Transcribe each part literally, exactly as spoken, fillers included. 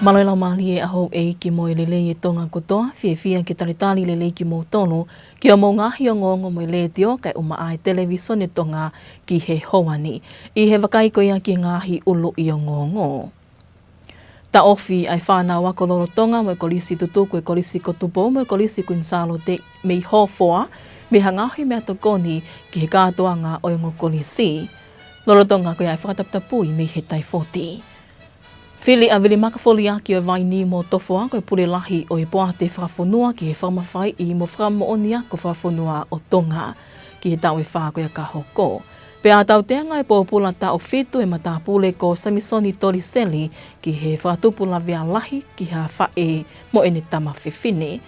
Mālō e laumālie ʻa houʻeiki mo e lelei ʻa Tonga kotoa, fiefia ke talitali lelei kimoutolu ki hoʻomou ngaahi ongoongo mei he Letiō kae ʻumaʻā e Televisone Tonga ki he houa ni. ʻI he vakai ko ia ki he ngaahi ʻuluʻi ongoongo. Taʻofi ʻa e fānau ako lolotonga mo e kolisi tutuku ʻa e Kolisi ko Tupou mo e Kolisi Kuini Sālote mei Hōfoa, mei he ngaohi meʻatokoni ki he kātoanga ʻo e ongo kolisi. Lolotonga ko ia e fakataputapui mei he taifoti. Fili ʻa Vili Makafoliaki ʻo Vainī mo Tofoa ko e pule lahi ʻo e Poate Fakafonua ki he fakamafaiʻi mo fakamoʻoni ako fakafonua ʻo Tonga ki he taʻu ʻe fā ko ia ka hoko. Pea tauteaʻi e pōpula taʻu fitu ʻa e matāpule ko Samisoni Toliseli ki he fakatupu lavea lahi ki ha faʻē mo ʻene tama fefine.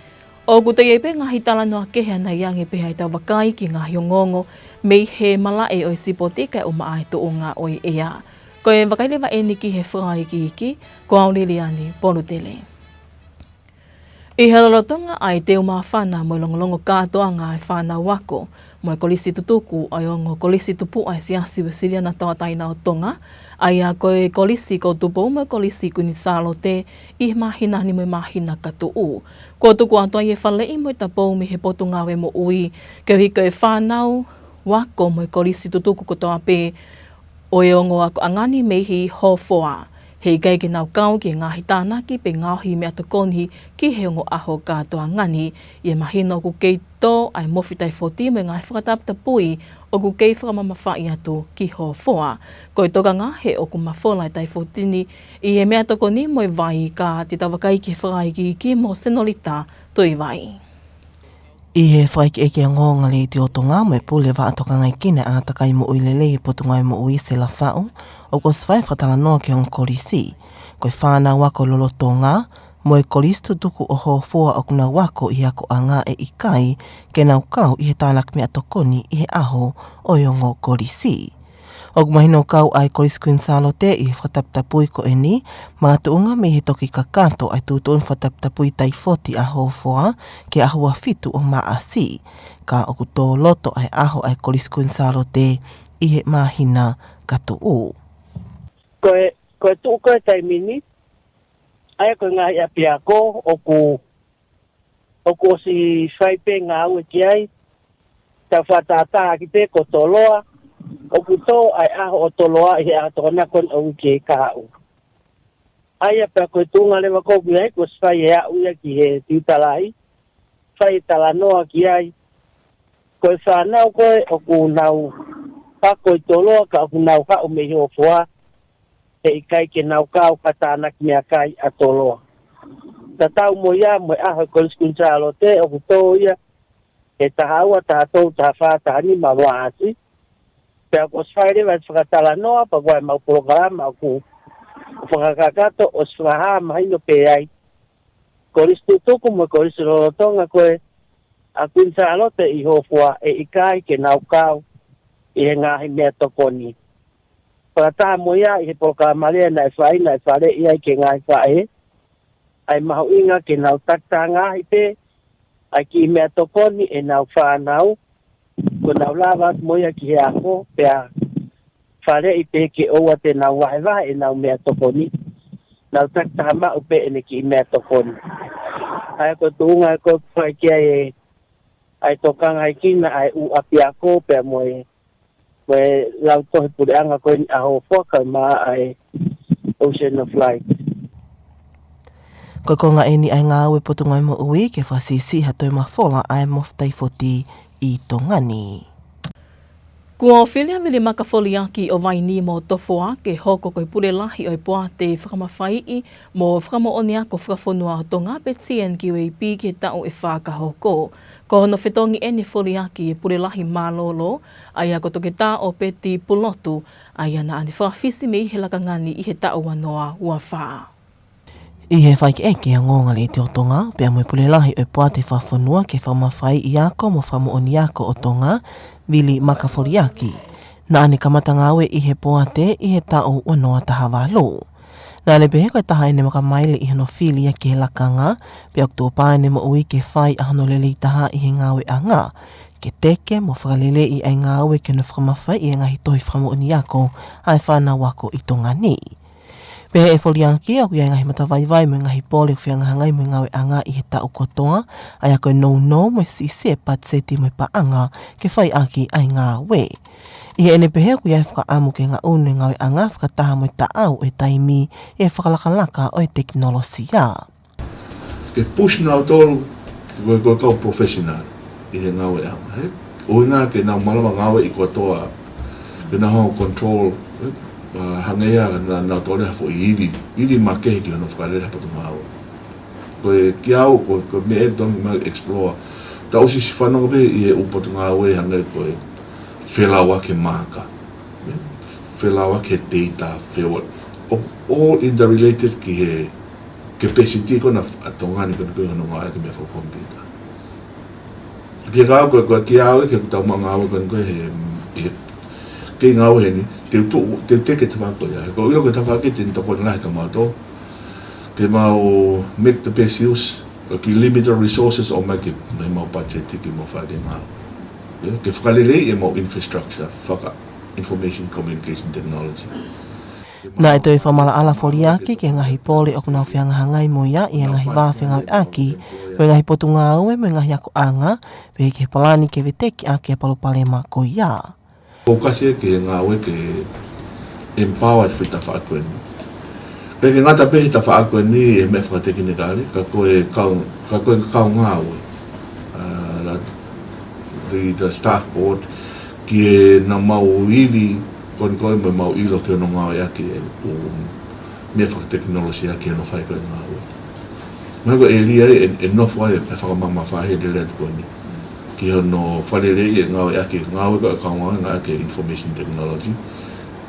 ʻOku toe ʻi ai pē ngaahi talanoa kehe ʻanai ange pē ʻi heʻetau vakai ki he ngaahi ongoongo mei he malaʻe ʻo e sipoti kae ʻumaʻā e tuʻunga ʻo e ʻea. Ko e vakai leva eni ki he fakaikiiki, ko au Liliani Polutele. ʻI he lolotonga ʻa e teu māfana mo e longolongo kātoanga ʻa e fānau ako mo e kolisi tutuku ʻa e ongo Kolisi Tupuʻa ʻa e Siasi Uēsiliana Tauʻatāina ʻo Tonga, ʻa ia ko e Kolisi ko Tupou mo e Kolisi Kuini Sālote, ʻi he māhina ni mo e māhina ka tuʻu. Kuo tuku atu ai e faleʻi mo e tapou mei he Potungāue Moʻui, koeʻuhi ko e fānau ako mo e kolisi tutuku kotoa pē ʻo e ongo akoʻanga ni mei Hōfoa, heʻikai ke nau kau ki he ngaahi tānaki pe ngaohi meʻatokoni ki he ongo ʻaho kātoanga ni, ʻi he mahino ʻoku kei tō ʻa e mofi taifoti mo e ngaahi fakataputapui ʻoku kei fakamamafaʻi atu ki Hōfoa. Ko e tokanga he ʻoku mafola e taifoti ni ʻi he meʻatokoni mo e vai, ka te tau vakai ki he fakaikiiki mo Senolita Tuivai. ʻI he fakaikiiki ʻa e ongoongo Letiō Tonga mo e Pule Vaʻa Tokangaekina ʻa e ʻĀtakai Moʻui Lelei ʻa e Potungāue Moʻui Sela Faʻu, ʻoku ʻosi fai e fakatalanoa ki he ongo kolisi. Ko e fānau ako lolotonga mo e kolisi tutuku ʻo Hōfoa ʻoku nau ako ʻi he akoʻanga ʻe ʻikai ke nau kau ʻi he tānaki meʻatokoni ʻi he ʻaho ʻo e ongo kolisi. ʻOku mahino ʻoku kau ai e Kolisi Kuini Sālote ʻi he fakataputapui ko eni, makatuʻunga mei he toki kakato ʻa e tuʻutuʻuni fakataputapui taifoti ʻa Hōfoa ki he ʻaho ua fitu ʻo Maʻasi, ka ʻoku tō loto ʻa e ʻaho ʻa e Kolisi Kuini Sālote ʻi he māhina ka tuʻu. Ko e, ko e tuʻu ko e taimi ni, ʻa ia ko e ngaahi ʻapiako ʻoku, ʻoku ʻosi fai pē ngāue ki ai, tau fakatātā ki pē ko Toloa, ʻoku tō ʻa e ʻaho ʻo Toloa ʻi he ʻaho Tokonaki ko eni ʻo e uike kahaʻu. ʻA ia pea ko e tuʻunga leva ko ē ʻoku ʻi ai, kuo ʻosi fai e aʻu ia ki he tiuta lahi, fai e talanoa ki ai. Ko e fānau ko ē ʻoku nau ako ʻi Toloa ka ʻoku nau haʻu mei Hōfoa, heʻikai ke nau kau ki he tānaki meʻakai ʻa Toloa. Tatau mo ia mo e ʻaho ʻo e Kolisi Kuini Sālote ʻoku tō ia he taha ua, taha tolu, taha fā, taha nima Maʻasi. Pea kuo ʻosi fai leva e fakatalanoa, pea ko e mau polokalama ʻoku fakakakato ʻosi fakahā mahino pē ai. Kolisi tutuku mo e kolisi lolotonga ko ē ʻa Kuini Sālote ʻi Hōfoa ʻe ʻikai ke nau kau ʻi he ngaahi meʻatokoni. Fakataha mo ia ʻi he polokalama lea naʻe fai, naʻe faleʻi ai ki he ngaahi faʻē ʻa e mahuʻinga ke nau takitaha ngaahi pē ʻa e kiʻi meʻatokoni ʻenau fānau, kuo nau lava atu mo ia ki he ako, pea faleʻi pē ke ʻoua te nau vahevahe ʻenau meʻatokoni, nau takitaha maʻu pē ʻene kiʻi meʻatokoni. ʻA ia ko e tuʻunga ko ē ʻoku fai ki ai e, ʻa e tokangaekina ʻa e ʻū ʻapiako pea mo e, mo e lautohi puleʻanga ko eni ʻa Hōfoa kae ʻumaʻā ʻa e Ocean of Light. Ko e konga eni ʻa e ngāue ʻa e Potungāue Moʻui ke fakasiʻisiʻi ha toe mafola ʻa e mofi taifoti ʻi Tonga ni. Kuo fili ʻa Vili Makafoliaki ʻo Vainī mo Tofoa ke hoko ko e pule lahi ʻo e Poate Fakamafaiʻi mo Fakamoʻoni Ako Fakafonua ʻo Tonga pe T N Q A P ki he taʻu ʻe fā ka hoko. Ko hono fetongi eni e foliaki e pule lahi mālōlō, ʻa ia ko Toketā ʻOpeti Pulotu, ʻa ia naʻa ne fakafisi mei he lakanga ni ʻi he taʻu ua noa ua fā. ʻI he fakaʻekeʻeke ʻa e ongoongo Letiō Tonga pea mo e pule lahi ʻo e Poate Fakafonua ke Fakamafaiʻi Ako mo Fakamoʻoni Ako ʻo Tonga, Vili Makafoliaki, naʻa ne kamata ngāue ʻi he poate ʻi he taʻu ua noa taha valu. Naʻa ne pehē ko e taha ʻene makamaile ʻi hono fili ia ki he lakanga, pea ʻoku tuʻupa ʻene moʻui ke fai ʻa hono lelei taha ʻi he ngāueʻanga, ke teke mo fakaleleiʻi ʻa e ngāue ke ne fakamafaiʻi e ngaahi tohi fakamoʻoni ako ʻa e fānau ako ʻi Tonga ni. Pehē ʻe Foliaki ʻoku ʻi ai e ngaahi matavaivai mo e ngaahi pole ʻoku fehangahangai mo e ngāueʻanga ʻi he taʻu kotoa, ʻa ia ko e nounou mo e siʻisiʻi e patiseti mo e paʻanga ke fai ʻaki ʻa e ngāue. ʻI heʻene pehē ʻoku ʻi ai e fakaʻamu ke ngaʻunu e ngāueʻanga fakataha mo e taʻau ʻo e taimi ʻi he fakalakalaka ʻo e tekinolosia. Ke push nautolu ke ko e, ko e kau professional ʻi he ngāueʻanga, ē? ʻUhinga ke nau malava ngāueʻi kotoa, ke nau hanga ʻo control, ē? ʻA, hangē ia naʻa, nautolu ha foʻi ivi, ivi makehe ki hono fakalele ha potungāue. Ko e kiate au, ko, ko e meʻa ʻe tonu ke mau explore. Tau sio siʻi fanongo pē ʻi he ʻū potungāue hangē ko e felauʻaki e maaka, ē? Felauʻaki e data, feua. All, all interrelated ki he capacity ko ena ʻa Tonga ni ko ena ko hono ngāue ki he meʻa fakakomipiuta. Pea ko au, ko, ko kiate au ke tau maʻu ngāue ko ena ko e he, he kei ngāue heni, te u tuʻu, te u teke tafaʻaki ia. He ko e ʻilo ko e tafaʻaki te ne tokoni lahi kia mautolu ke mau make the best use ʻo e kiʻi limited resources ʻoku maʻu ki he mau budget ke mau fai e ngāue. Ē, ke fakaleleiʻi e mau infrastructure faka-information communication technology. Naʻe toe fakamaʻalaʻala Foliaki ki he ngaahi pole ʻoku nau fehangahangai mo ia ʻi he ngaahi vā fengāueʻaki mo e ngaahi potungāue mo e ngaahi akoʻanga, pehē ki he palani ke veteki ʻaki e palopalema ko ia. Focus ia ki he ngāue ke empower e foʻi tafaʻaki ko eni. Pea ʻikai ke ngata pē he tafaʻaki ko eni he meʻa fakatekinikale, ka ko e kau, ka ko e kau ngāue, ʻa, the, the staff board, ke nau maʻu ivi ko eni ko e mau ʻilo ki hono ngāueʻaki e ʻū meʻa fakatekinolosia ki hono fai ko e ngāue. Mahalo ko e ʻēlia ʻe, ʻe nofo ai e fakamamafa he lele atu ko eni ki hono fakaleleiʻi e ngāueʻaki, ngāue ko e kau ngāue ngāueʻaki e information technology.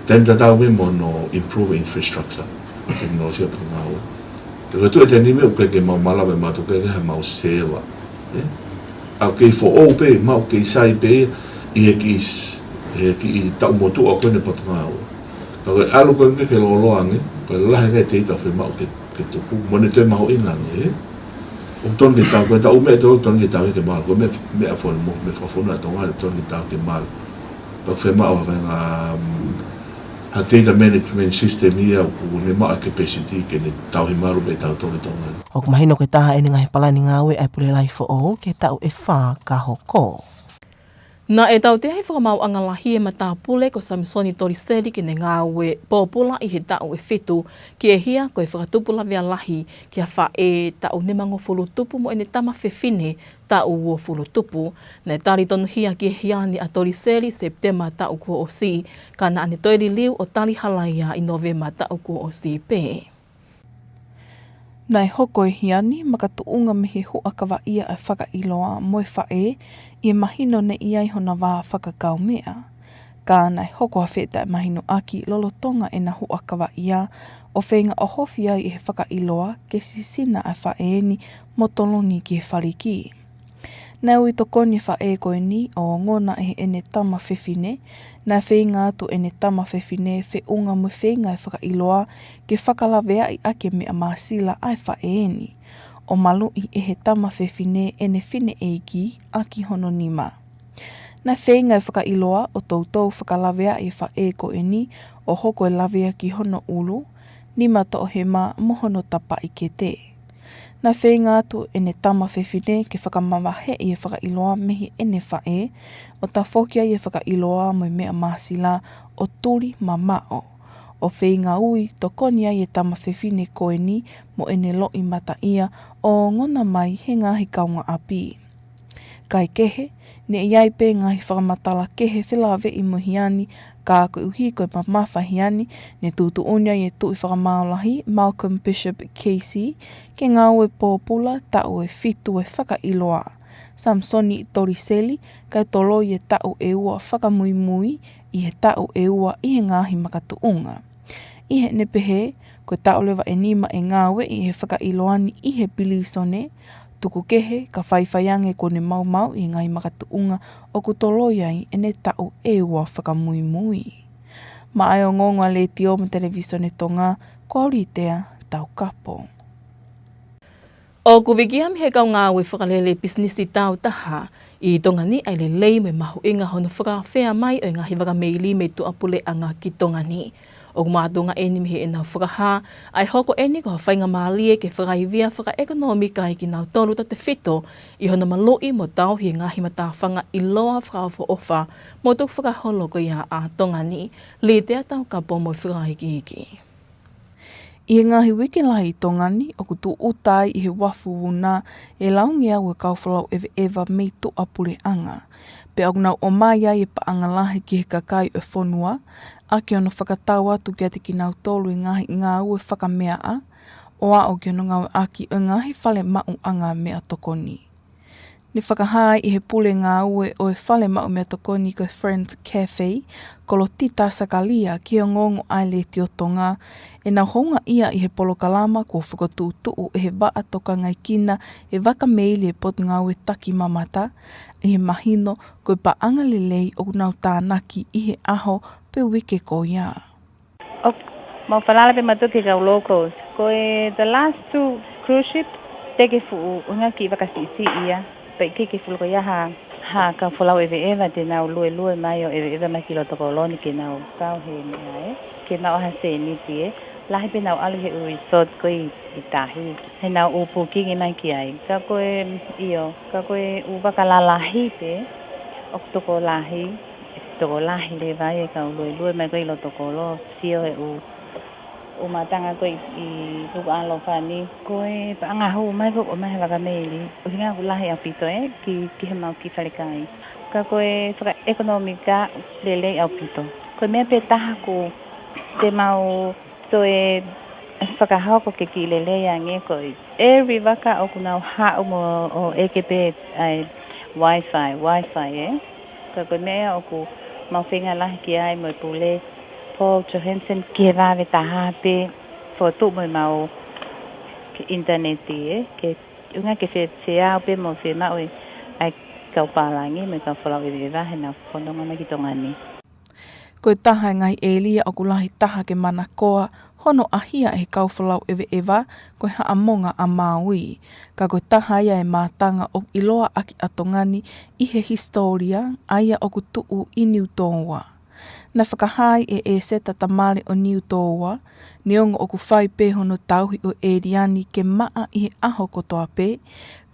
Taimi tatau pē mo hono improve infrastructure, tekinolosia pe ngāue. Te u tuʻu he taimi ni ʻoku ʻikai ke mau malava ʻe mautolu ke ha mau server, ē? ʻOku kei foʻou pē, maʻu kei sai pē ia ʻi he kiʻi s-, he kiʻi taʻu motuʻa ko eni e potungāue. Ka ko e ʻalu ko eni ke lōloa ange, ko e lahi ange e data ʻoku fiemaʻu ke, ke tuku, mo ne toe mahuʻinga ange, ē? ʻOku tonu ke tau, ko e taʻu meʻa ʻoku tonu ke tau ke malu, ko e meʻa, meʻa fonu mo, meʻa fakafonu ʻa Tonga, ʻoku tonu ke tau ke malu. Pea ʻoku fiemaʻu ha faʻahinga, um, ha data management system ia ʻoku ne maʻu e capacity ke ne tauhi malu pē tautolu ʻi Tonga ni. ʻOku mahino ko e taha eni e ngaahi palani ngāue ʻa e Pule Lahi foʻou ki he taʻu ʻe fā ka hoko. Naʻe tautea ʻe he Fakamaauʻanga Lahi e matāpule ko Samisoni Toliseli ke ne ngāue pōpula ʻi he taʻu ʻe fitu, ki he hia ko e fakatupu lavea lahi ki ha faʻē taʻu nimangofulu tupu mo ʻene tama fefine taʻu uofulu tupu. Naʻe tali tonuhia ki he hia ni ʻa Toliseli Sepitema taʻu kuo ʻosi, ka naʻa ne toe liliu ʻo tali halaia ʻi Nōvema taʻu kuo ʻosi pē. Naʻe hoko e hia ni makatuʻunga mei he huʻakavaʻia ʻa e fakaʻiloa mo e faʻē ʻi he mahino naʻe ʻi ai hona vā fakakaumeʻa. Ka naʻe hoko ha fetaʻemahinoʻaki lolotonga ʻena huʻakavaʻia ʻo feinga ʻohofi ai ʻe he fakaʻiloa ke sisina ʻa e faʻē ni mo tolongi ki he faliki. Naʻe ui tokoni e faʻē ko eni ʻo ongona ʻe heʻene tama fefine. Naʻe feinga atu ʻene tama fefine feʻunga mo e feinga ʻa e fakaʻiloa ke fakalaveaʻi ʻaki e meʻa māsila ʻa e faʻē ni, ʻo maluʻi ʻe he tama fefine ʻene fineʻeiki ʻaki hono nima. Naʻe feinga e fakaʻiloa ʻo toutou fakalaveaʻi e faʻē ko eni ʻo hoko e lavea ki hono ʻulu, nima toʻohema mo hono tapaʻi kete. Naʻe feinga atu ʻene tama fefine ke fakamavaheʻi e fakaʻiloa mei heʻene faʻē, ʻo tafoki ai e fakaʻiloa mo e meʻa māsila ʻo tuli mamaʻo, ʻo feinga ui tokoni ai e tama fefine ko eni mo ʻene loʻimataʻia ʻo ongona mai he ngaahi kaungāʻapi. Kae kehe, naʻe ʻi ai pē ngaahi fakamatala kehe felāveʻi mo e hia ni, ka koeʻuhi ko e mamafa e hia ni, ne tuʻutuʻuni ai e Tuʻi Fakamaau Lahi, Malcolm Bishop Casey, ke ngāue pōpula taʻu ʻe fitu e fakaʻiloa, Samisoni Toliseli, kae toloi e taʻu ʻe ua fakamuimui ʻi he taʻu ʻe ua ʻi he ngaahi makatuʻunga. ʻI heʻene pehē, ko e taʻu leva ʻe nima ʻe ngāueʻi ʻe he fakaʻiloa ni ʻi he pilīsone, tuku kehe ka faifai ange kuo ne maumauʻi e ngaahi makatuʻunga ʻoku toloi ai ʻene taʻu ʻe ua fakamuimui. Maʻá e ongoongo ʻa e Letiō mo e Televīsone Tonga, ko Auritea Taukapo. ʻOku vikia mei he kau ngāue fakalele pisinisi tāutaha ʻi Tonga ni ʻa e lelei mo e mahuʻinga hono fakaafeʻi mai ʻo e ngaahi vaka meili mei tuʻapuleʻanga ki Tonga ni. ʻOku mātuʻaki eni mei heʻenau fakahā ʻa e hoko eni ko ha faingamālie ke fakaivia fakaʻekonōmika ai kinautolu tautefito ʻi hono maluʻi mo tauhi e ngaahi matāfanga ʻiloa fakaʻofoʻofa mo tukufakaholo ko ia ʻa Tonga ni. Litea Taukapo mo e fakaikiiki. ʻI he ngaahi uike lahi ʻi Tonga ni, ʻoku tūʻuta ai ʻi he uafu vuna e laungeau e kau folau ʻeveʻeva mei tuʻapuleʻanga. Pea ʻoku nau ʻomai ai e paʻanga lahi ki he kakai ʻo e fonua, ʻaki hono fakatau atu kiate kinautolu e ngaahi ngāue fakameaʻa, ʻo aʻu ki hono ngāueʻaki ʻo e ngaahi fale maʻuʻanga meʻatokoni. Ne fakahā ʻe he pule ngāue ʻo e fale maʻu meʻatokoni ko e Friends Cafe, ko Lotita Sakalia, ki he ongoongo ʻa e Letiō Tonga, ʻenau houngaʻia ʻi he polokalama kuo fokotuʻutuʻu ʻe he vaʻa tokangaekina e vaka meili e Potungāue Takimamata, ʻi he mahino ko e paʻanga lelei ʻoku nau tānaki ʻi he ʻaho pe uike ko ia. ʻOku mau falala pē mautolu ki he kau locals. Ko e the last two cruise ship, teʻeki ke fuʻu, ʻuhinga ki he vaka siʻisiʻi ia. Pea ʻikai ke fuʻu loko ia ha, ha kau folau ʻeveʻeva te nau luelue mai ʻo ʻeveʻeva mai ki loto kolo ni ke nau kau he meʻa ē. Ke maʻu ha sēniti ē. Lahi pē ʻenau ʻalu he ʻū resort ko ē ʻi, ʻi tahi. He ʻenau ʻū booking ē mai ki ai. Ka ko e, ʻio, ka ko e ʻū vaka lalahi pē, ʻoku tokolahi, tokolahi leva e kau luelue mai ko ē ʻi loto kolo, sio he ʻū, ʻū mātanga ko ē ʻi, ʻi Nukuʻalofa ni. Ko e paʻanga hū mai ko ē ʻomai he vaka meili. ʻUhinga ʻoku lahi ʻaupito ē, ki, ki he mau kiʻi falekai. Ka ko e fakaʻekonōmika lelei ʻaupito. Ko e meʻa pē taha ʻoku te mau toe fakahoko ke kiʻi lelei ange ko e every vaka ʻoku nau haʻu mo ʻo ʻeke pē ʻa e Wi-Fi, Wi-Fi ē. Ka ko e meʻa ʻoku mau feinga lahi ki ai mo e pule Paul Johansson ki he vave taha pē fotu mo e mau ke ʻinitaneti ē. Ke ʻuhinga ke fe, feau pē mo fiemaʻu ʻe he kau pālangi mo e kau folau ʻeveʻeva heʻenau fononga mai ki Tonga ni. Ko e taha e ngaahi ʻēlia ʻoku lahi taha ke manakoa hono ʻahia ʻe he kau folau ʻeveʻeva ko e Haʻamonga ʻa Maui. Ka ko e taha ia e mātanga ʻoku ʻiloa ʻaki ʻa Tonga ni ʻi he hisitōlia, ʻa ia ʻoku tuʻu ʻi Niutōua. Naʻe fakahā ʻe ʻEseta Tamale ʻo Niutōua, neongo ʻoku fai pē hono tauhi ʻo e ʻēlia ni ke maʻa ʻi he ʻaho kotoa pē,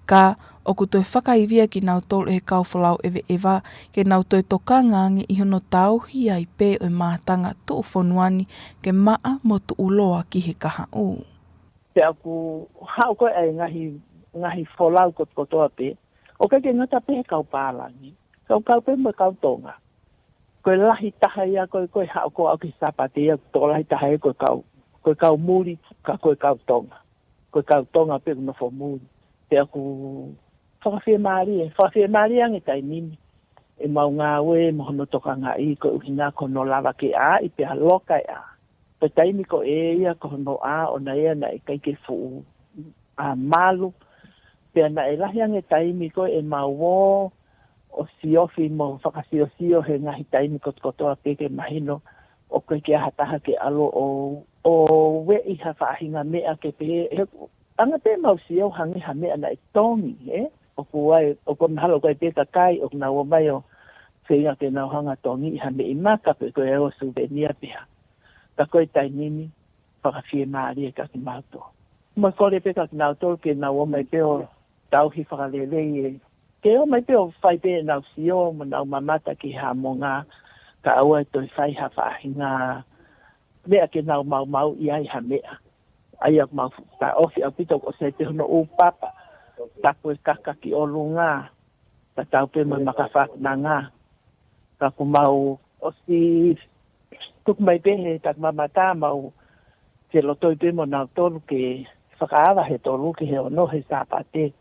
ka ʻoku toe fakaivia kinautolu ʻe he kau folau ʻeveʻeva ke nau toe tokanga ange ʻi hono tauhi ai pē ʻo e mātanga tuʻufonua ni ke maʻa mo tuʻuloa ki he kahaʻu. Pea ʻoku haʻu ko ē ʻa e ngaahi, ngaahi folau kotokotoa pē, ʻoku ʻikai ke ngata pē he kau pālangi. Kau, kau pē mo e kau Tonga. Ko e lahi taha ia ko ē, ko e haʻu ko ē ʻo aʻu ki he Sāpate ia, tokolahi taha ia ko e kau, ko e kau muli, ka ko e kau Tonga. Ko e kau Tonga pē ʻoku nofo muli. Pea ʻoku fakafiemālie, fakafiemālie ange taimi ni. ʻEmau ngāue mo hono tokangaʻi ko e ʻuhinga ko hono lava ke ʻā ʻi pea loka e ʻā. Ko e taimi ko ē ia ko hono ʻā ʻona ia naʻe ʻikai ke fuʻu ʻa malu. Pea naʻe lahi ange taimi ko ē ʻemau ō ʻo siofi mo fakasiosio he ngaahi taimi kotokotoa pē ke mahino ʻoku ʻikai ke ʻi ai ha taha ke ʻalu ʻo, ʻo ueʻi ha faʻahinga meʻa ke pehē, he anga pē ʻemau sio hangē ha meʻa naʻe tongi, ē? ʻOku ʻi ai, ʻoku mahalo ʻoku ʻi ai pē kakai, ʻoku nau ō mai ʻo feinga ke nau hanga tongi ʻi ha meʻi maka pe ko e ō suvenia pē ha. Ka ko e taimi ni, fakafiemālie kia kimautolu. Mo e kole pē kia kinautolu ke nau ō mai pē ʻo tauhi fakalelei ē. Ke ō mai pē ʻo fai pē ʻenau sio mo nau mamata ki Haʻamonga, kae ʻoua ʻe toe fai ha faʻahinga meʻa ke nau maumauʻi ai ha meʻa. ʻA ia ʻoku mau taʻofi ʻaupito ʻoku ʻosi ʻi ai pē hono ʻū papa, tapu e kaka ki ʻolunga, tatau pē mo e makafakananga. Ka ʻoku mau ʻosi tuku mai pē he Takimamata mau ke lotoi pē mo nautolu ke fakaava he tolu ki he ono he Sāpate.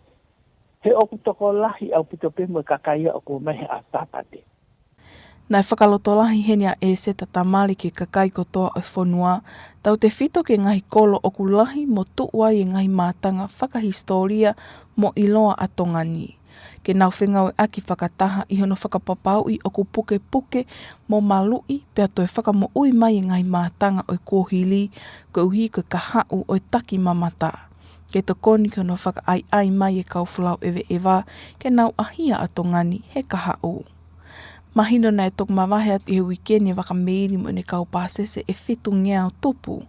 He ʻoku tokolahi ʻaupito pē mo e kakai ia ʻoku ō mai he ʻaho Sāpate. Naʻe fakalotolahi heni ʻa ʻEseta Tamale ki he kakai kotoa ʻo e fonua, tautefito ki he ngaahi kolo ʻoku lahi mo tuʻu ai e ngaahi mātanga fakahisitōlia mo ʻiloa ʻa Tonga ni. Ke nau fengāueʻaki fakataha ʻi hono fakapapauʻi ʻoku pukepuke mo maluʻi pea toe fakamoʻui mai e ngaahi mātanga ʻo e kuohili, koeʻuhi ko e kahaʻu ʻo e Takimamata. Ke tokoni ki hono fakaʻaiʻai mai e kau folau ʻeveʻeva ke nau ʻahia ʻa Tonga ni he kahaʻu. Mahino naʻe toki mavahe atu ʻi he uike ni e vaka meili mo ʻene kau pāsese ʻe fitungeau tupu.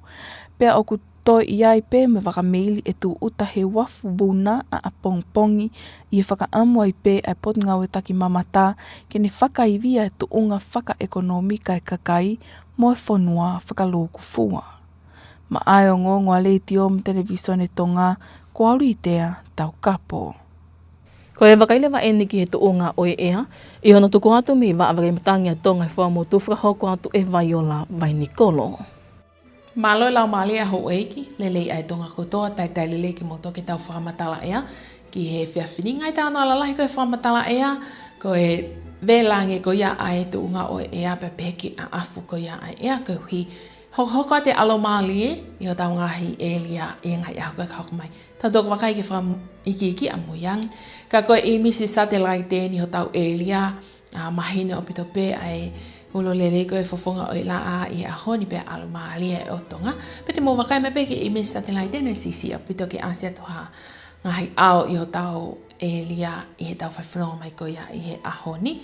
Pea ʻoku toe ʻi ai pē mo e vaka meili ʻe tūʻuta he uafu vuna ʻapongipongi ʻi he fakaʻamu ai pē ʻa e Potungāue Taki Mamata ke ne fakaivia e tuʻunga fakaʻekonōmika e kakai mo e fonua fakalūkufua. Maʻa e ongoongo ʻa Letiō mo e Televīsone Tonga, ko au Litea Taukapo. Ko e vakai leva eni ki he tuʻunga ʻo e ʻea, ʻi hono tuku atu mei he Vaʻa Vaka Matangi ʻa Tonga ʻi he Fuaʻamotu fakahoko atu ʻe Vaiola Vainikolo. Mālō e laumālie ʻa houʻeiki, lelei ʻa e Tonga kotoa, talitali lelei kimoutolu ki heʻetau fakamatala ʻea ki he efiafi ni. Ngaahi talanoa lalahi ko e fakamatala ʻea, ko e vela ange ko ia ʻa e tuʻunga ʻo e ʻea pea pehē ki he ʻaʻafu ko ia ʻa e ʻea, koeʻuhi hokohoko atu e ʻalomālie ʻi hotau ngaahi ʻēlia ʻi he ngaahi ʻaho ko ē ka hoko mai. Tau toki vakai ke fakaikiiki ʻamui ange. Ka ko e ʻīmisi satelaite eni hotau ʻēlia, ʻa, mahino ʻaupito pē ʻa e ulo lelei ko e fofonga ʻo e laʻā ʻi he ʻaho ni pea ʻalomālie ʻa e ʻOtu Tonga. Pea te mou vakai mai pē ki he ʻīmisi satelaite naʻe siʻisiʻi ʻaupito ke ʻasi atu ha ngaahi ʻao ʻi hotau ʻēlia ʻi heʻetau faifononga mai ko ia ʻi he ʻaho ni.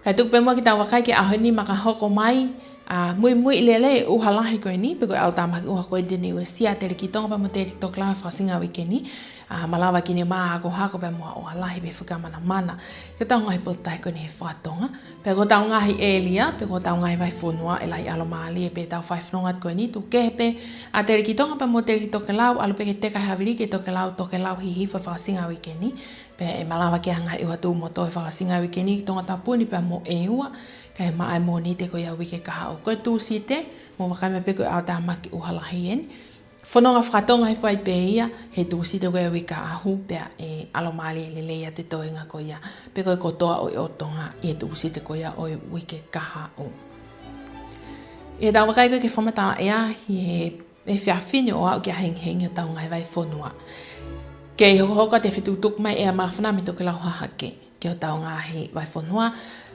Kae tuku pē muʻa ke tau vakai ki he ʻaho ni, mahalo ka hoko mai, ʻa, muimui lelei e ʻuha lahi ko eni, pe ko e ʻalotāmaki ʻuha ko eni te ne uesia ʻa Teleki Tonga pea mo Teleki Tokelau he fakaʻosinga e uike ni, ʻa, malava ke ne māhakohako pea mo ha ʻuha lahi pe fakamanamana ki hotau ngaahi potutahi ko eni he fakatonga. Pea ko hotau ngaahi ʻēlia, pe ko hotau ngaahi vahefonua ʻe lahi ʻalomālie pē ʻetau faifononga ko eni, tuku kehe pē ʻa Teleki Tonga pea mo Teleki Tokelau, ʻalu pē ke teka e havili ki he tokelau, tokelau hihifo he fakaʻosinga e uike ni. Pea ʻe malava ke ʻi ai ha ngaahi ʻuha tuʻu motuʻa he fakaʻosinga e uike ni ki Tongatapu ni pea mo ʻEua, kae maʻa e Mōnite ko ia e uike kahaʻu. Ko e Tūsite, mou vakai mai pē ko e ʻalotāmaki ʻuha lahi eni. Fononga fakatonga hifo ai pē ia he Tūsite ko ia e uike kahaʻu pea ʻe ʻalomālie lelei atu e toenga ko ia, pe ko e kotoa ʻo e ʻOtu Tonga ʻi he Tūsite ko ia ʻo e uike kahaʻu. ʻI heʻetau vakai ko ē ki he fakamatala ʻea ʻi he efiafi ni ʻo aʻu ki he hengihengi hotau ngaahi vahefonua. Kei hokohoko atu e fetukutuku mai e ʻea māfana mei Tokelau hahake ki hotau ngaahi vahefonua,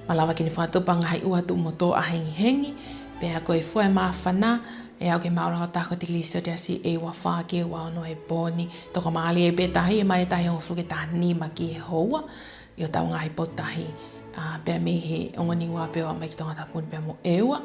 malava ke ne fakatupu ha ngaahi ʻuha tuʻu motuʻa hengihengi, pea ko e fua e māfana ʻe aʻu ki he maʻulalo taha ko e tikilī selesiasi ʻe ua fā ki he ua ono he pō ni, tokamālie pē tahi, ʻe maile tahi hongofulu ki he taha nima ki he houa ʻi hotau ngaahi potutahi, ʻa, pea mei he ongo Niua pea ʻo aʻu mai ki Tongatapu ni pea mo ʻEua.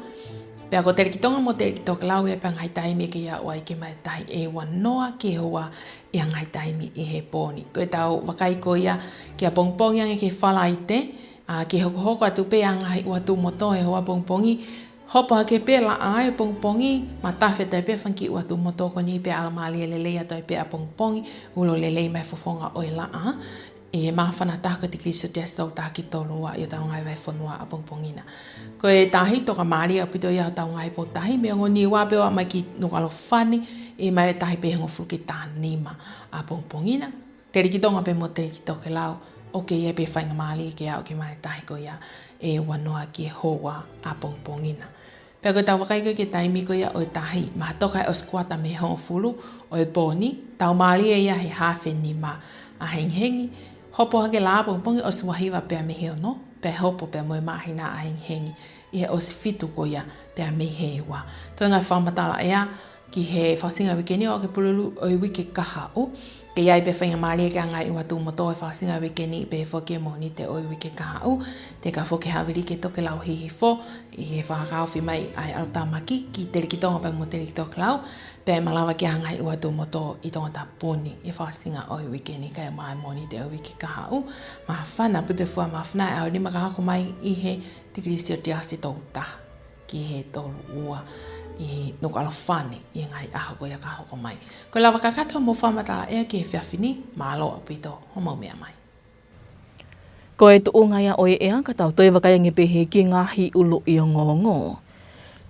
Pea ko Teleki Tonga mo Teleki Tokelau ia pē ngaahi taimi ʻe kei aʻu ai ki he maile tahi ʻe ua noa ki he houa ʻi ha ngaahi taimi ʻi he pō ni. Ko ʻetau vakai ko ia ki ʻapongipongi ange ki he Falaite, ʻa, kei hokohoko atu pē ʻa e ngaahi ʻuha tuʻu motuʻa he houa ʻapongipongi, hopo hake pē laʻā ʻapongipongi, matafi atu ai pē fanga kiʻi ʻuha tuʻu motuʻa ko eni pea ʻalomālie lelei atu ai pē ʻapongipongi, ulo lelei mai e fofonga ʻo e laʻā ʻi he māfana taha ko e tikilī selesiasi tolu taha ki he tolu ua ʻi hotau ngaahi vahefonua ʻapongipongi na. Ko e tahi tokamālie ʻaupito ia hotau ngaahi potutahi, mei he ongo Niua pea ʻo aʻu mai ki Nukuʻalofa ni, ʻe maile tahi pē hongofulu ki he taha nima ʻapongipongi na. Teleki Tonga pea mo Teleki Tokelau, ʻoku kei ʻi ai pē faingamālie ke aʻu ki he maile tahi ko ia ʻe ua noa ki he houa ʻapongipongi na. Pea ko ʻetau vakai ko ē ki he taimi ko ia ʻo e tahi, mahalo ka ʻosi kuata mei he hongofulu ʻo e pō ni, tau mālie ia he haafe nima ʻa hengihengi, hopo hake laʻā ʻapongipongi ʻosi ua hiva pea mei he ono, pea hopo pea mo e māhina ʻa hengihengi ʻi he ʻosi fitu ko ia pea mei he ua. Toenga e fakamatala ʻea ki he fakaʻosinga e uike ni ʻo aʻu ki he pulelulu ʻo e uike kahaʻu. Kei ʻi ai pē faingamālie ki ha ngaahi ʻuha tuʻu motuʻa he fakaʻosinga e uike ni pea foki e Mōnite ʻo e uike kahaʻu. Teka foki e havili ki he tokelau hihifo ʻi he fakahaofi mai ʻa e ʻalotāmaki ki Teleki Tonga pea mo Teleki Tokelau, pea ʻe malava ke ʻi ai ha ngaahi ʻuha tuʻu motuʻa ʻi Tongatapu ni he fakaʻosinga ʻo e uike ni kae maʻa e Mōnite ʻo e uike kahaʻu. Māfana ʻaupito e fua māfana he ʻaho nima ka hoko mai ʻi he tikilī selesiasi tolu taha ki he tolu ua ʻi Nukuʻalofa ni ʻi he ngaahi ʻaho ko ia ka hoko mai. Ko e lava kakato hoʻomou fakamatala ʻea ki he efiafi ni, mālō ʻaupito hoʻomou meʻa mai. Ko e tuʻunga ia ʻo e ʻea, ka tau toe vakai ange pē ki he ngaahi ʻuluʻi ongoongo.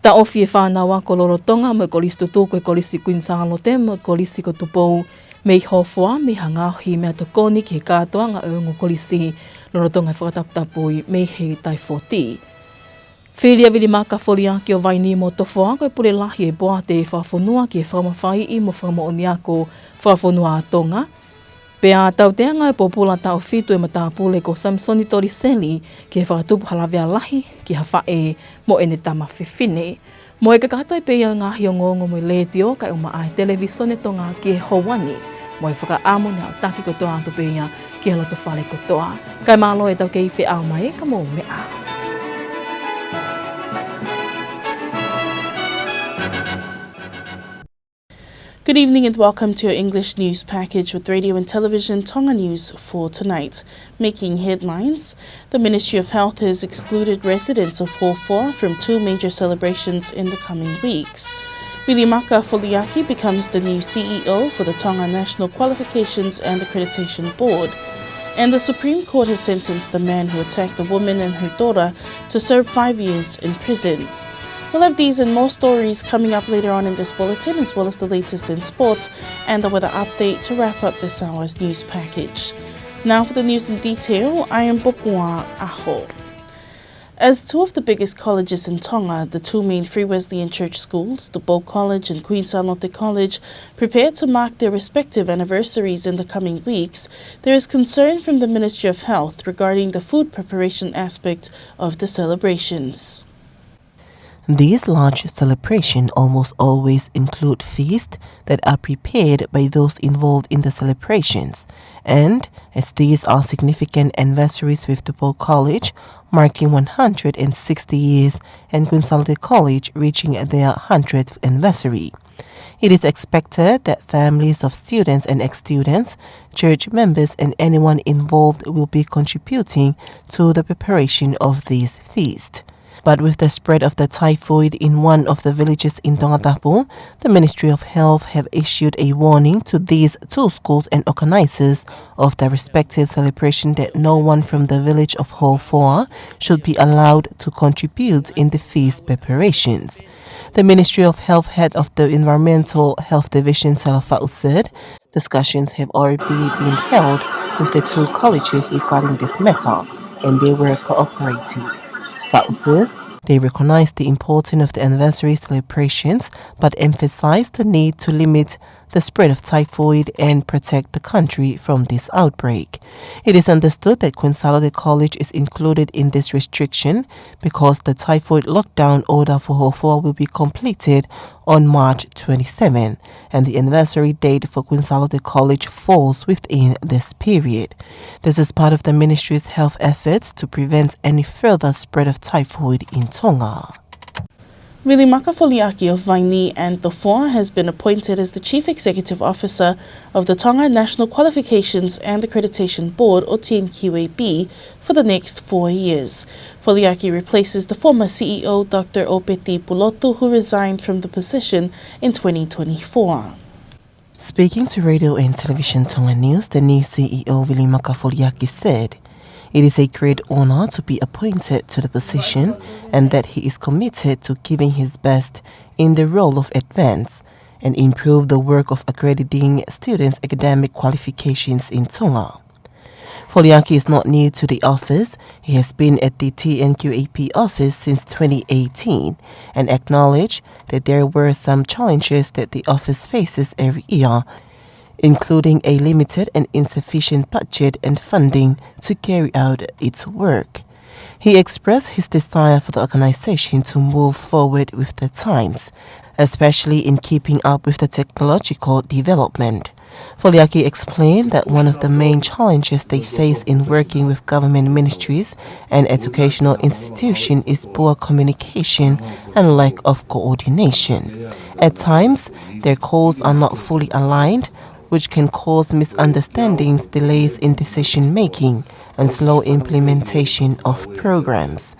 Taʻofi e fānau ako lolotonga mo e kolisi tutuku ko e Kolisi Kuini Sālote mo e Kolisi ko Tupou mei Hofoa, mei ha ngaohi meʻatokoni ki he kātoanga ʻo e ongo kolisi lolotonga e fakataputapui mei he taifoti. Fili ʻa Vilimaka Foliaki ʻo Vainī mo Tofoa ko e pule lahi e poate fakafonua ki he fakamafaiʻi mo fakamoʻoni ako fakafonua ʻa Tonga. Pea tauteaʻanga e pōpula taʻu fitu e matāpule ko Samisoni Toliseli ki he fakatupu ha lavea lahi ki ha faʻē mo ʻene tama fefine. Mo e kakato ia pē ʻo e ngaahi ongoongo mei he Letiō kae ʻumaʻā e Televīsone Tonga ki he houa ni. Mo e fakaʻamu ke ne aʻutaki kotoa atu pē ia ki he lotofale kotoa. Kae mālō ʻetau kei feʻao mai, ka mou meʻa ā. Good evening and welcome to your English news package with Radio and Television Tonga News for tonight. Making headlines, the Ministry of Health has excluded residents of Hofoa from two major celebrations in the coming weeks. Vili Maka Foliaki becomes the new C E O for the Tonga National Qualifications and Accreditation Board. And the Supreme Court has sentenced the man who attacked a woman and her daughter to serve five years in prison. We'll have these and more stories coming up later on in this bulletin, as well as the latest in sports and the weather update to wrap up this hour's news package. Now for the news in detail, I am Bopua Aho. As two of the biggest colleges in Tonga, the two main Free Wesleyan Church schools, Tupou College and Queen Sālote College, prepare to mark their respective anniversaries in the coming weeks, there is concern from the Ministry of Health regarding the food preparation aspect of the celebrations. These large celebrations almost always include feasts that are prepared by those involved in the celebrations. And as these are significant anniversaries with Tupou College, marking one hundred and sixty years, and Queen Sālote College reaching their hundredth anniversary. It is expected that families of students and ex-students, church members, and anyone involved will be contributing to the preparation of these feasts. But with the spread of the typhoid in one of the villages in Tongatapu, the Ministry of Health have issued a warning to these two schools and organizers of the respective celebration that no one from the village of Hofoa should be allowed to contribute in the feast preparations. The Ministry of Health head of the Environmental Health Division, Sela Fa'u, said discussions have already been held with the two colleges regarding this matter, and they were cooperative. Fa'u says they recognize the importance of the anniversary celebrations, but emphasize the need to limit the spread of typhoid and protect the country from this outbreak. It is understood that Queen Sālote College is included in this restriction because the typhoid lockdown order for Hofoa will be completed on March twenty-seven, and the anniversary date for Queen Sālote College falls within this period. This is part of the ministry's health efforts to prevent any further spread of typhoid in Tonga. Vili Maka Foliaki of Vainī and Tofoa has been appointed as the Chief Executive Officer of the Tonga National Qualifications and Accreditation Board, or T N Q A B, for the next four years. Foliaki replaces the former C E O, Doctor Opeti Pulotu, who resigned from the position in twenty twenty-four. Speaking to Radio and Television Tonga News, the new C E O, Vili Maka Foliaki, said it is a great honor to be appointed to the position and that he is committed to giving his best in the role of advance and improve the work of accrediting students' academic qualifications in Tonga. Foliaki is not new to the office. He has been at the T N Q A B office since twenty eighteen and acknowledged that there were some challenges that the office faces every year, including a limited and insufficient budget and funding to carry out its work. He expressed his desire for the organization to move forward with the times, especially in keeping up with the technological development. Foliaki explained that one of the main challenges they face in working with government ministries and educational institutions is poor communication and lack of coordination. At times, their goals are not fully aligned, which can cause misunderstandings, delays in decision making, and slow implementation of programs.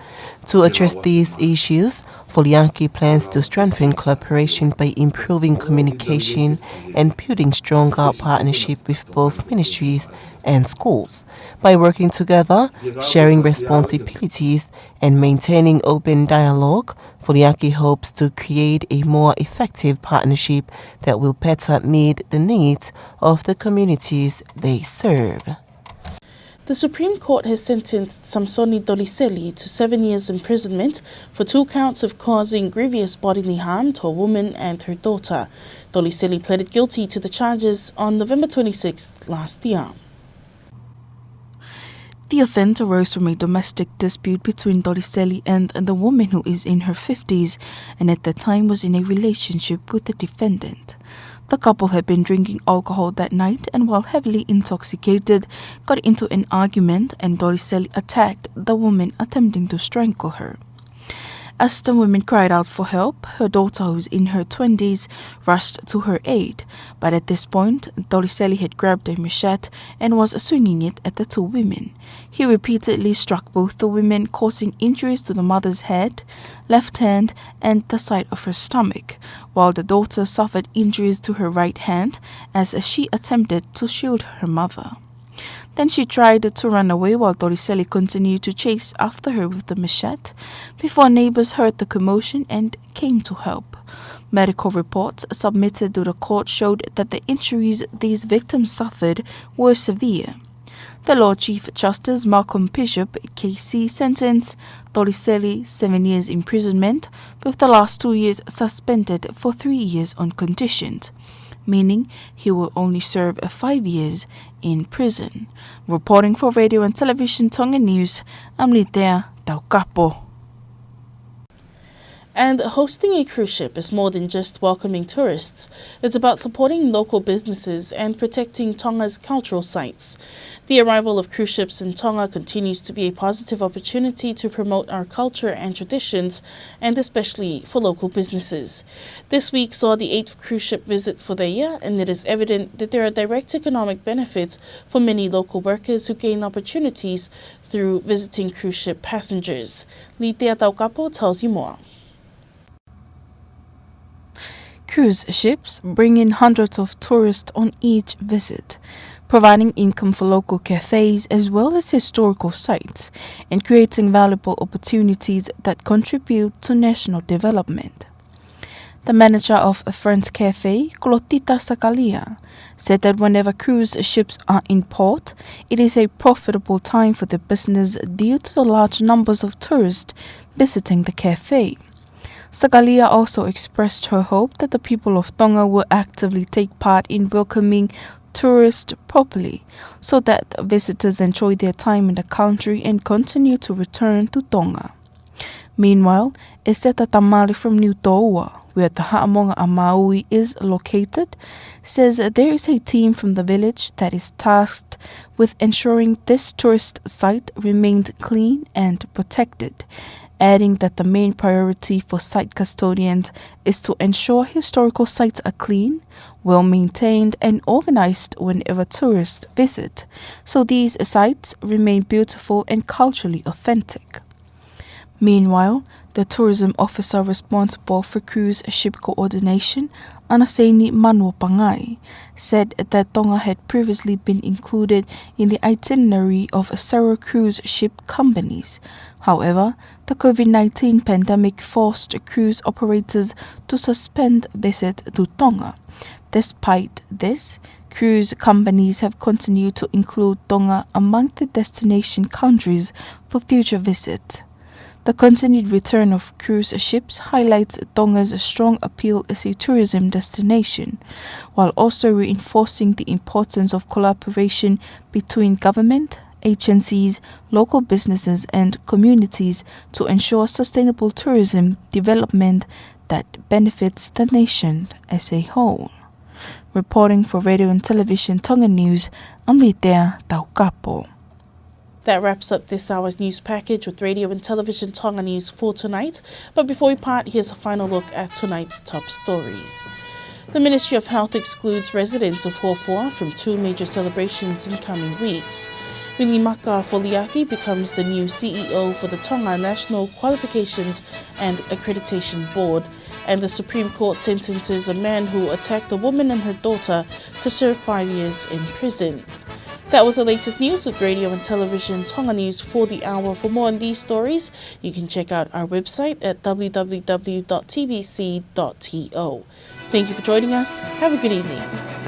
To address these issues, Foliaki plans to strengthen collaboration by improving communication and building stronger partnership with both ministries and schools. By working together, sharing responsibilities, and maintaining open dialogue, Foliaki hopes to create a more effective partnership that will better meet the needs of the communities they serve. The Supreme Court has sentenced Samisoni Toliseli to seven years imprisonment for two counts of causing grievous bodily harm to a woman and her daughter. Toliseli pleaded guilty to the charges on November twenty-sixth last year. The offense arose from a domestic dispute between Toliseli and the woman, who is in her fifties and at the time was in a relationship with the defendant. The couple had been drinking alcohol that night and, while heavily intoxicated, got into an argument and Toliseli attacked the woman, attempting to strangle her. As the woman cried out for help, her daughter, who's in her twenties, rushed to her aid. But at this point, Toriseli had grabbed a machete and was swinging it at the two women. He repeatedly struck both the women, causing injuries to the mother's head, left hand, and the side of her stomach, while the daughter suffered injuries to her right hand as she attempted to shield her mother. Then she tried to run away while Toriseli continued to chase after her with the machete before neighbors heard the commotion and came to help. Medical reports submitted to the court showed that the injuries these victims suffered were severe. The Lord Chief Justice Malcolm Bishop, K C, sentenced Toriseli seven years imprisonment, with the last two years suspended for three years on conditions, meaning he will only serve five years in prison. Reporting for Radio and Television Tonga News, I'm Litea Taukapo. And hosting a cruise ship is more than just welcoming tourists. It's about supporting local businesses and protecting Tonga's cultural sites. The arrival of cruise ships in Tonga continues to be a positive opportunity to promote our culture and traditions, and especially for local businesses. This week saw the eighth cruise ship visit for the year, and it is evident that there are direct economic benefits for many local workers who gain opportunities through visiting cruise ship passengers. Litea Taukapo tells you more. Cruise ships bring in hundreds of tourists on each visit, providing income for local cafes as well as historical sites and creating valuable opportunities that contribute to national development. The manager of a French cafe, Clotilde Sakalia, said that whenever cruise ships are in port, it is a profitable time for the business due to the large numbers of tourists visiting the cafe. Sakalia also expressed her hope that the people of Tonga will actively take part in welcoming tourists properly so that visitors enjoy their time in the country and continue to return to Tonga. Meanwhile, Eseta Tamale from Niutoua, where the Haʻamonga ʻa Maui is located, says there is a team from the village that is tasked with ensuring this tourist site remains clean and protected, adding that the main priority for site custodians is to ensure historical sites are clean, well maintained, and organized whenever tourists visit, so these sites remain beautiful and culturally authentic. Meanwhile, the tourism officer responsible for cruise ship coordination, Anaseini Manuapangai, said that Tonga had previously been included in the itinerary of several cruise ship companies. However, the COVID nineteen pandemic forced cruise operators to suspend visit to Tonga. Despite this, cruise companies have continued to include Tonga among the destination countries for future visits. The continued return of cruise ships highlights Tonga's strong appeal as a tourism destination, while also reinforcing the importance of collaboration between government, agencies, local businesses, and communities to ensure sustainable tourism development that benefits the nation as a whole. Reporting for Radio and Television Tonga News, I'm Litea Taukapo. That wraps up this hour's news package with Radio and Television Tonga News for tonight. But before we part, here's a final look at tonight's top stories. The Ministry of Health excludes residents of Hofoa from two major celebrations in coming weeks. Vilimaka Foliaki becomes the new C E O for the Tonga National Qualifications and Accreditation Board. And the Supreme Court sentences a man who attacked a woman and her daughter to serve five years in prison. That was the latest news with Radio and Television Tonga News for the hour. For more on these stories, you can check out our website at W W W dot T B C dot T O. Thank you for joining us. Have a good evening.